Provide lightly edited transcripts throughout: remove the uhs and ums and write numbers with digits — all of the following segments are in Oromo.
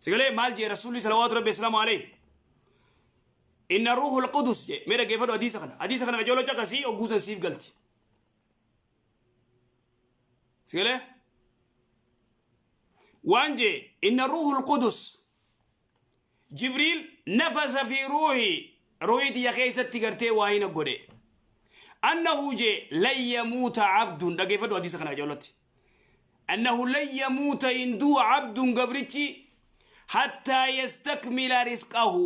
Sagalee maal jee Rasuulli salawaatu rabbi islaamu alayhi. Inna ruuhul qudus jee mee dhaggeeffadhu hadiisa kana. Hadiisa kana qajeeloo caqasii ogguusan siif galti. Sagalee waan jee inna ruuhul qudus Jibriil nafasa fi ruuhi ruuhii tiyya keessatti gartee waa hina godhe. Annahu jee lan yamuuta abdun dhaggeeffadhu hadiisa kana qajeelootti. Annahu lan yamuuta hin du'u abdun gabrichi hattaa yastakmila risqahu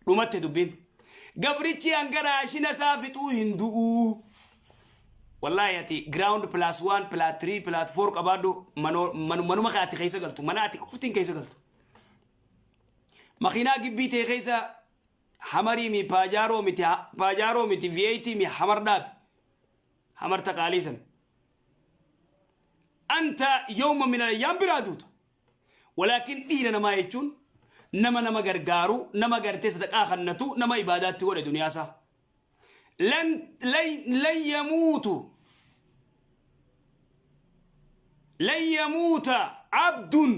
dhumatte dubbiin. Gabrichi hanga raashina isaa fixuu hin du'u. Wallaahi ati ground plus 1 plus 3 plus 4 qabaadhu manuma kan ati keessa galtu mana ati qoftiin keessa galtu. Makiinaa gibbii ta'e keessa hamarii mi paajaaroo miti paajaaroo miti V8 mi hamar dhaabi. Hamar taqaalii san. Anta yawma min al-ayyaam biraa duuta. Walaakin dhiira namaa jechuun nama nama gargaaru, nama gartee sadaqaa kannatu, nama ibaadaatti godhe duniyaa isaa. Lan lan lan yamuutu lan yamuuta abdun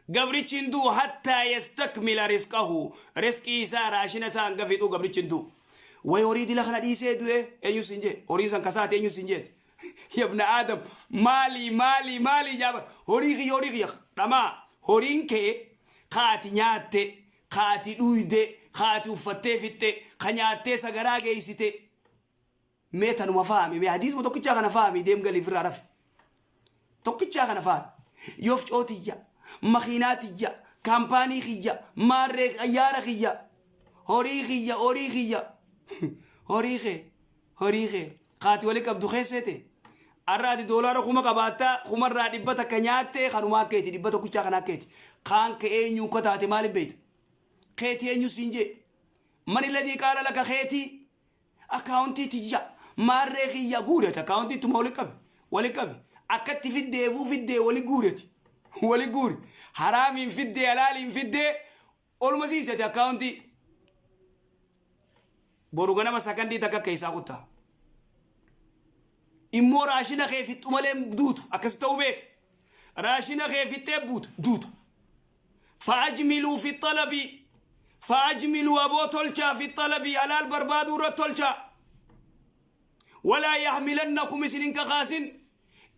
gabrichi hin du'u hattaa yastakmila risqahu risqii isaa raashina isaa hanga fixuu gabrichi hin du'u. Way horii dila kana dhiisee du'e eenyu siin jee horii san kasaate eenyu siin jeeti. Yabna Aadam maalii maalii maalii jaabar horii kiyya horii kiyya dhamaa horiin kee ka ati nyaatte ka ati dhuyde ka ati uffattee fixxe ka nyaattee sagaraa geessite mee tanuma faami mee hadiisuma tokkichaa kana faami deem galii ofirraa rafi tokkichaa kana faami yofcoo tiyya makiinaa tiyya kaampaanii kiyya maarree xayyaara kiyya horii kiyya horii kiyya horii kee Horii kee ka ati wali qabdu kee seete? Arra ati doolaara kuma qabaattaa kumarraa 100 nyaattee kanumaa keeti dhibba tokkichaa kanaa keeti. Kaan kee eenyuu akka taate maaliif beekta? Keeti eenyu siin jee? Mani ladii qaala laka keetii akkaawuntii tiyya maarree kiyya guuri ati akkaawuntii ittuma wali qabi wali qabi akkatti fiddeefuu fiddee wali guuri ati wali guuri haraamiin fiddee halaaliin fiddee Oluma siisi ati akkaawuntii. Boru ganama sakandii takka keessaa kuttaa. Immoo raashina kee fixxu malee duutu akkas ta'uu beeki. Raashina kee fixxee buutu duuta. Fa'ajmiluu fi xalabii fa'ajmiluu aboo tolchaa fi xalabii halaal barbaaduu irra tolchaa. Walaa yahmilannakum isin hin kakaasin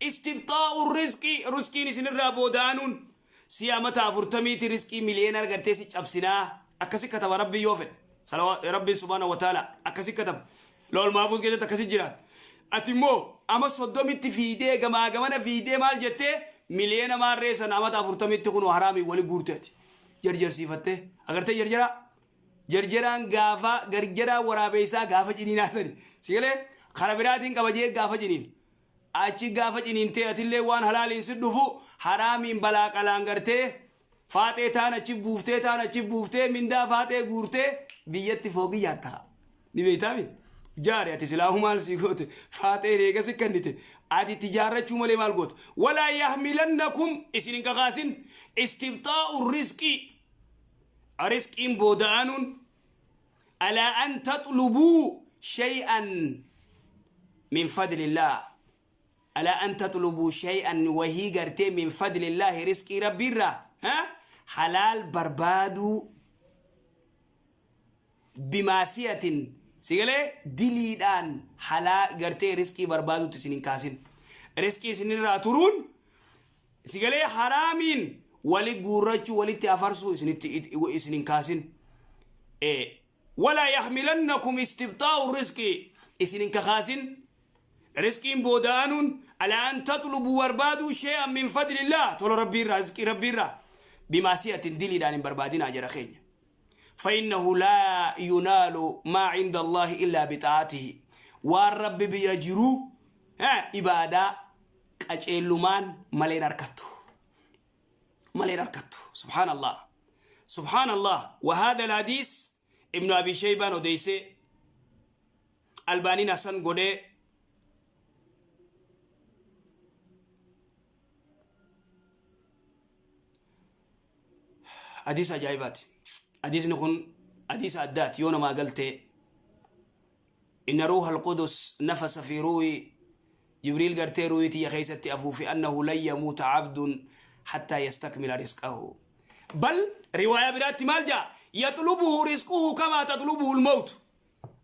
Istibxaa'u rizqii, rizqiin isinirraa booda'anuun si amata afurtamiiti rizqii miliyoona argattee si cabsinaa akkasi kataba rabbiin yoo fedhe salawa rabbiin subhaanahu wa ta'ala akkasi kataba lawal maafuus keessatti akkasi jiraat ati immoo ama soddomitti fiidee gamaa gamana fiidee maal jettee miliyoona maarree sana amata afurtamitti kunoo haraamii wali guurte ati jarjarsiifattee agartee jarjaraa Jarjaraan gaafa garjaraan waraabeessaa gaafa ciniinaa sani. Si galee kara biraatiin qaba jee gaafa ciniin. Achi gaafa ciniintee atillee waan halaaliin si dhufu haraamiin balaa qalaan gartee faaxee taan achi buuftee taan achi buuftee mindaa faaxee guurtee biyyatti fooqii jaartaa. Ni beektaami? Jaari ati silaahu maal sii goote faaxee reega si kennite ati itti jaarrachuu malee maal goota. Walaa yahmilannakum isin hin kakaasin istibxaa'u rizqii Risqiin booda'anuun alaa an taxlubuu shay'an min fadlillaah alaa an taxlubuu shay'an wahii gartee min fadlillaahi risqii rabbiirraa halaal barbaaduu bimaasiyatin sigalee diliidhaan halaa gartee risqii barbaadutti isin hin kaasin risqii isinirraa turuun sigalee haraamiin wali guurrachuu walitti afarsuu isinitti isin hin kaasin walaa yaxmilannakum istibxaa'u risqii isin hin kakaasin risqiin booda'anuun alaa an taxlubuu barbaaduu shee'an min fadlillah tola rabbiirraa risqii rabbiirraa bimaasiyatin diliidhaan hin barbaadinaa jara keenya فإنه لا ينال ما عند الله إلا بطاعته waan rabbi bira jiru ibaadaa qaceellumaan maleen arkattu maleen arkattu. Subhaan Allah, subhaan Allah. وهذا الحديث ابن أبي شيبان odeeyse Albaaniin hasan godhee. Hadiisa ajaa'ibaati. Hadiisni kun hadiisa addaati yoo namaa galtee. Inna ruuha alqudus nafasa fi ruuhi Jibriil gartee ruuhii tiyya keessatti afuufe annahu lan yamuuta abdun hattaa yastakmila risqahu. Bal riwaayaa biraatti maal ja'a? Yaxlubuhu risquhu kamaa taxlubuhu lmawtu.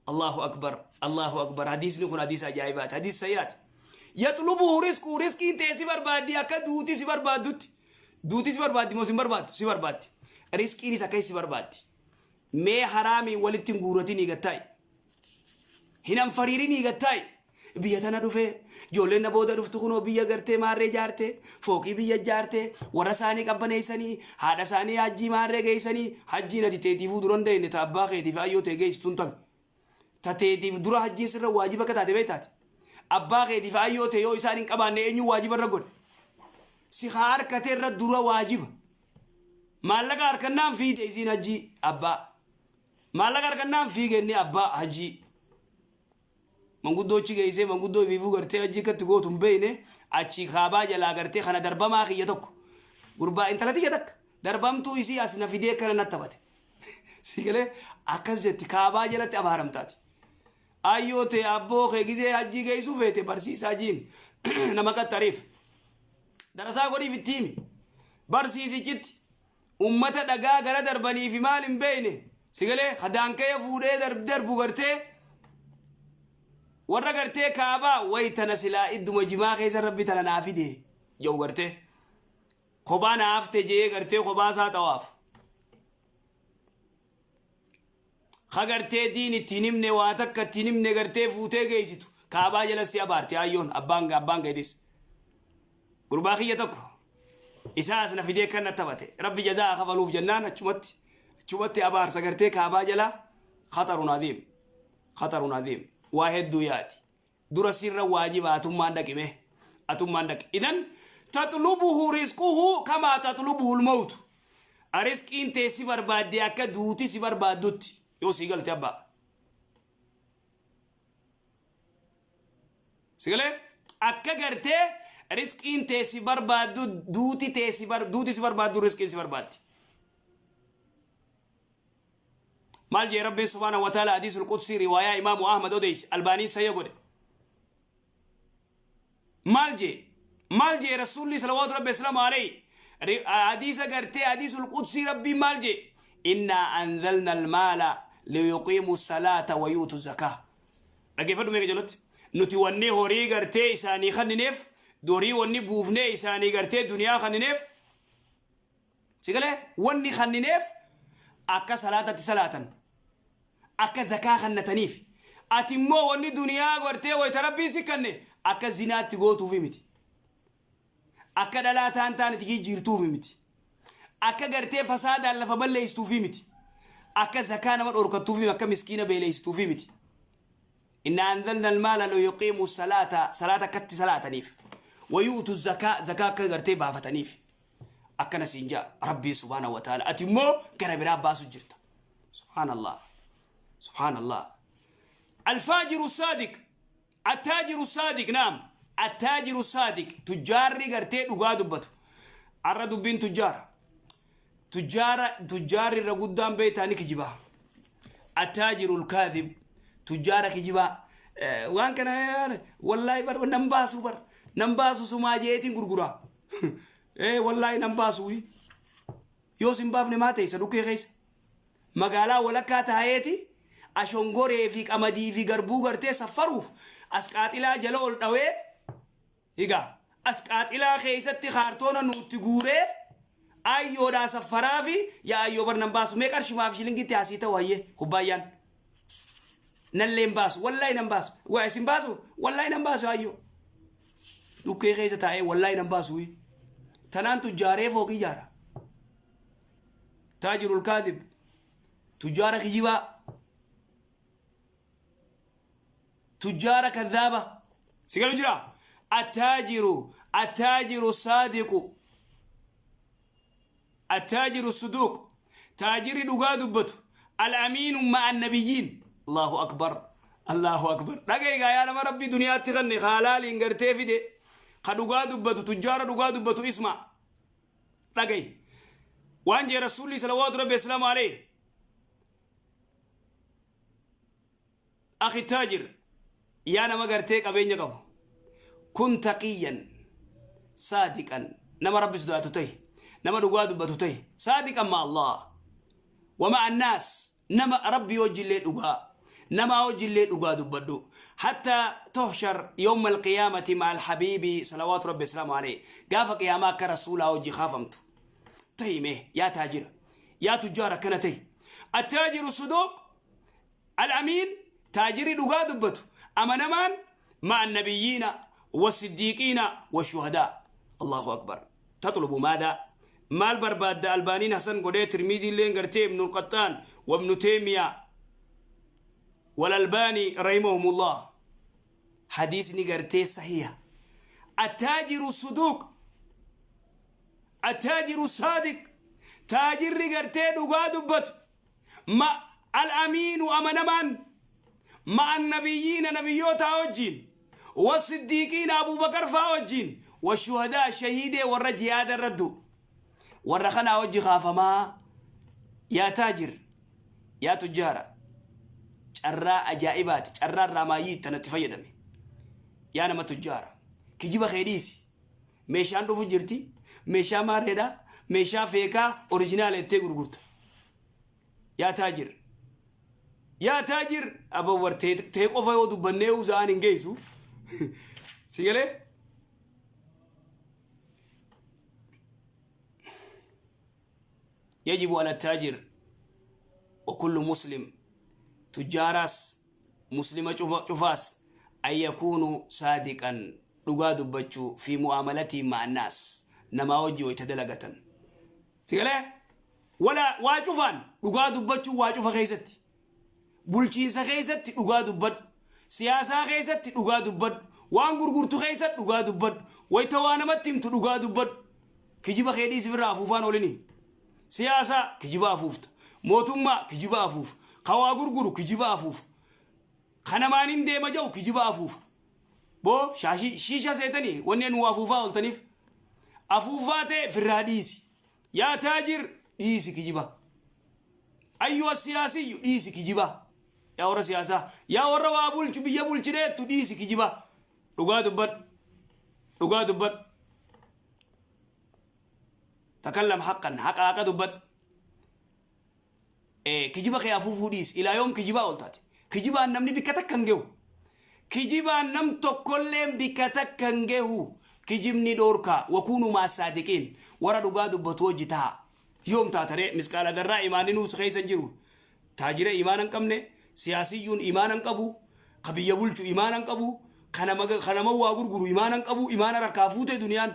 Allahu akbar, Allahu akbar. Hadiisni kun hadiisa ajaa'ibaati, hadiisa sayyaati. Yaxlubuhu risquhu, risqiin tee si barbaaddi akka duuti si barbaaddutti. Duuti si barbaaddi moo si hin barbaaddu? Si barbaaddi. Risqiinis akka si barbaaddi. Mee haraamiin walitti hin guuratinii gattaa'i. Hin anfariirinii gattaa'i. Biyya tana dhufee, ijoolleen na booda dhuftu kunoo biyya gartee maarree jaarte, fooqii biyya jaarte, warra isaanii qabbaneessanii, haadha isaanii hajjii maarree geessanii, hajjiin ati teetiifuu dura hin deeyne ta abbaa keetiif ayyoo tee geessitu sun tami. Ta teetiif dura hajjiin sirra waajiba akka taate beektaati. Abbaa keetiif ayyoo tee yoo isaan hin qabaanne eenyuun waajiba irra godhe? Si haa harkatee irra dura waajiba. Maallaqa harkannaan fiite isiin hajjii abbaa. Maallaqa harkannaan fiige inni abbaa hajjii. Manguddoo achi geessee manguddoo ifiifuu gartee hajjii akkatti gootu hin beekne, achii kaabaa jalaa gartee kana darbamaa kiyya tokko. Gurbaa intala tiyya takka darbamtuu isii as na fidee akkana natti taphate. Si galee akkas jetti kaabaa jalatti abaaramtaati. Ayyoo tee abboo kee gizee hajjii geessuu feete barsiisaa jiin nama qaxxariif. Darasaa godhiif itti himi. Barsiisichitti ummata dhagaa gara darbanii fi maal hin beekne, si galee, ka daankaya fuudhee darbu gartee warra gartee kaabaa way tana silaa idduma jimaa keessa rabbi tana naa fide jedhu, gartee kophaa naa hafte jee gartee kophaa isaa xawaaf. Ka gartee diin itti hin himne, waa takka itti hin himne, gartee fuutee geessitu kaabaa jala si abaarte ayyoon abbaan keetis. Gurbaa kiyya tokko isaa as na fidee kan na taphate, rabbi jazaa kafaluuf jennaan achumatti abaarsa gartee kaabaa jala. Khatarun adiim, khatarun adiim. Waa hedduu yaadi. Dura sirra waajiba, atummaan dhaqime, atummaan dhaqi. Idan taxlubuhu rizquhu kamaa taxlubuhu lmawtu. Risqiin tee si barbaadde akka duuti si barbaaddutti yoo sii galte abbaa. Si galee akka gartee risqiin tee si barbaaddu, duuti tee si bar duuti si barbaaddu, risqiin si barbaaddi. Maal jee Rabbiin subhaanahu wa ta'ala hadiisul qudsii riwaayaa Imaamu Ahmad odeyse, Albaaniin sayya godhe. Maal jee? Maal jee Rasuulli salawaatu Rabbi islaamu alayhi? Hadiisa gartee hadiisul qudsii Rabbiin maal jee? Innaa anzalna almaala liyuqiimu salaata wa yuutu zakaa. Dhaggeeffadhu meeqa jalatti? Nuti wanni horii gartee isaanii kannineef, horii wanni buufnee isaanii gartee duniyaa kannineef, si galee, wanni kannineef akka salaatatti salaatan, akka zakaa kannataniif. Ati immoo wanni duniyaa gartee wayta Rabbiin si kanne akka zinaatti gootuufi miti, akka dhalaa taan taan itti jijjiirtuufi miti, akka gartee fasaadaan lafa balleessituufi miti, akka zakaa nama dhorkattuufi, akka miskiina beeleessituufi miti. Inna anzalna almaala liyuqiimu salaata, salaata akkatti salaataniif, wayu'tu zakaa, zakaa akka gartee baafataniif. Akkana siin jaa Rabbiin subhaanahu wa ta'ala. Ati immoo gara biraa baasu jirta. Subhaanallah, subhaanallah. Alfaajiru saadiq, attaajiru saadiq, naam, attaajiru saadiq, tujjaarri gartee dhugaa dubbatu. Arra dubbiin tujjaara tujjaara tujjaarri irra guddaan beektaa ni kijibaa. Attaajiru alkaadhib, tujjaara kijibaa. Waan kana wallaahi bar nan baasu, bar nan baasu, sumaa jeetiin gurguraa. Ee wallaahi nan baasu. Yoo sin baafne maa teessa dhukkee keessa? Magaalaa walakkaa taa'eeti ashongoree fi qamadii fi garbuu gartee saffaruuf as qaaxilaa jala ol dhawee. Egaa as qaaxilaa keessatti kaartoona nuutti guuree ayyoodhaa saffaraa fi yaa ayyoo bar nan baasu, mee qarshimaaf shilingitti asii ta'u hayyee kubbaayyaan nallee hin baasu, wallaahi nan baasu, waa isin baasu, wallaahi nan baasu. Ayyoo dhukkee keessa taa'ee wallaahi nan baasu. Tanaan tujjaaree fooqii ijaara. Taajirul kaadib, tujjaara kijibaa, tujjaara kadhaaba. Si galu jira? Attaajiru saadiqu, attaajiru suduuq, taajirri dhugaa dubbatu, alamiinu ma'a annabiyyiin. Allahu akbar, Allahu akbar. Dhaga'igaa yaa nama Rabbii duniyaatti kanne haalaaliin gartee fide, ka dhugaa dubbatu, tujjaara dhugaa dubbatu, isma dhaga'i waan jee Rasuulli salawaatu Rabbi asalaamu alayhi. Akhi taajir, yaa nama gartee qabeenya qabu, kun taqiyyan saadiqan, nama Rabbi sodaatu tahi. Nama dhugaa dubbatu tahi. Saadiqan ma Allah. Wa ma'a annaas. Nama Rabbii wajjillee dhugaa. Namaa wajjillee dhugaa dubbadhu. Hatta tuhshar yawma alqiyaamati ma'a alhabiibi salawaatu Rabbi wasalaamu alayhi. Gaafa qiyaamaa akka rasuulaa wajji kaafamtu. Tahi mee yaa taajira. Yaa tujjaar akkana tahi. Attaajiru suduuq Al-Amiin, taajirri dhugaa dubbatu, amanamaan, ma'a nabiyyiina wassiddiiqiina washuhadaa. Allahu Akbar. Taxlubu maadaa? Maal barbaadda? Albaaniin Hasan godhee, Tirmiiziilleen gartee Ibnul Qaxxaan, wabnu Teemiyaa, wal Albaanii rahimahumullah. Hadiisni gartee sahiha. Attaajiru suduuq. Attaajiru saadiq. Taajirri gartee dhugaa dubbatu. Ma al-amiinu amanamaan ma'a nabiyyiina nabiyyootaa wajjiin wasiddiiqiina Abuubakar faa wajjiin washuhadaa shahiidee warra jihaada irra du'u warra kanaa wajji kaafamaa. Yaa taajir, yaa tujjaara, carraa ajaa'ibaati, carraa irraa maayyii tanatti fayyadame. Yaa nama tujjaara, kijiba kee dhiisi. Meeshaan dhufu jirti, meeshaa maareedha, meeshaa feekaa orijinaala jettee gurgurta. Yaa taajir, yaa taajir, abawwar tee qofa yoo dubbannee sa'aan hin geessu. Si galee? Yajibu ala taajir wa kullu muslim, tujjaaraas muslima cufaas, an yakuunu saadiqan, dhugaa dubbachuu, fi mu'aamalatii ma'a naas, namaa wajji wayta dalagatan. Si galee? Wala waa cufaan dhugaa dubbachuu, waa cufa keessatti. Bulchiinsa keessatti dhugaa dubbadhu. Siyaasaa keessatti dhugaa dubbadhu. Waan gurgurtu keessatti dhugaa dubbadhu. Wayta waa namatti himtu dhugaa dubbadhu. Kijiba kee dhiisi, firraa afuufaan olini. Siyaasaa kijiba afuufta. Mootummaa kijiba afuufa. Ka waa gurguru kijiba afuufa. Ka namaan hin deema jedhu kijiba afuufa. Boo shaashii shiisha seetanii wanni nu afuufaa ooltaniif. Afuufaa ta'e firraa dhiisi. Yaa taajir, dhiisi kijiba. Ayyuha siyaasiyyu, dhiisi kijiba. Yaa warra siyaasaa, yaa warra waa bulchu, biyya bulchineettu, dhiisi kijiba. Dhugaa dubbadhu. Dhugaa dubbadhu. Takallam haqqan, haqa haqa dubbadhu. Kijiba kee afuufuu dhiisi. Ilaa yoom kijibaa ooltaati? Kijibaan namni bikka takka hin gehu. Kijibaan nam tokkolleen bikka takka hin gehu. Kijibni dhoorkaa. Wakuunu maa saadiqiin. Warra dhugaa dubbatu hojii taha. Yoom taataree misqaala darraa imaanni nuus keessa hin jiru. Taajira imaana hin qabne, siyaasiyyuun imaana hin qabu, ka biyya bulchu imaana hin qabu, ka nama waa gurguru imaana hin qabu, imaana harkaa fuute duniyaan.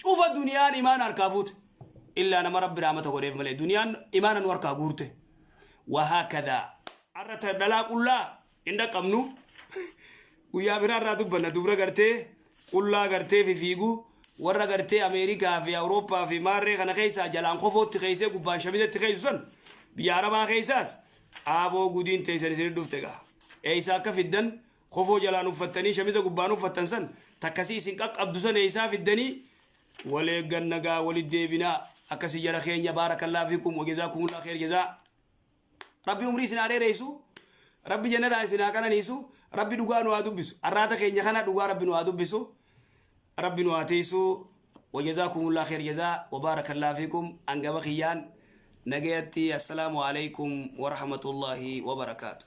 Cufa duniyaan imaana harkaa fuute. Illaa nama Rabbi rahmata godheef malee duniyaan imaana nu harkaa guurte. Wahaakadaa. Har'a ta dhalaa qullaa hin dhaqqabnu. Guyyaa biraa irraa dubbanna. Dubra gartee qullaa gartee fifiigu warra gartee Ameerikaa fi Awurooppaa fi maarree kana keessaa jalaan kofootti keessee gubbaan shamizatti keessu san biyya Arabaa keessaas aaboo gudiin teessan isin dhufte gaa. Eessaa akka fiddan kofoo jalaan uffattanii shamiza gubbaan uffattan san takkasii isin qaqqabdu san eessaa fiddanii? Wal eegganna gaa, walit deebinaa akkasii jara keenya. Baarakallaa fiikum wa jazaakumullah kheer jazaa. Rabbi umrii isin haa dheereessu. Rabbi jannataan isin haa qananiisu. Rabbi dhugaa nu haa dubbisu. Arraata keenya kana dhugaa Rabbi nu haa dubbisu. Rabbi nu haa tiisu. Wa jazaakumullah kheer jazaa wa baarakallaa fiikum. Angama kiyyaan nagayatti. Assalaamu alaikum wa rahmatullahi wa barakaatu.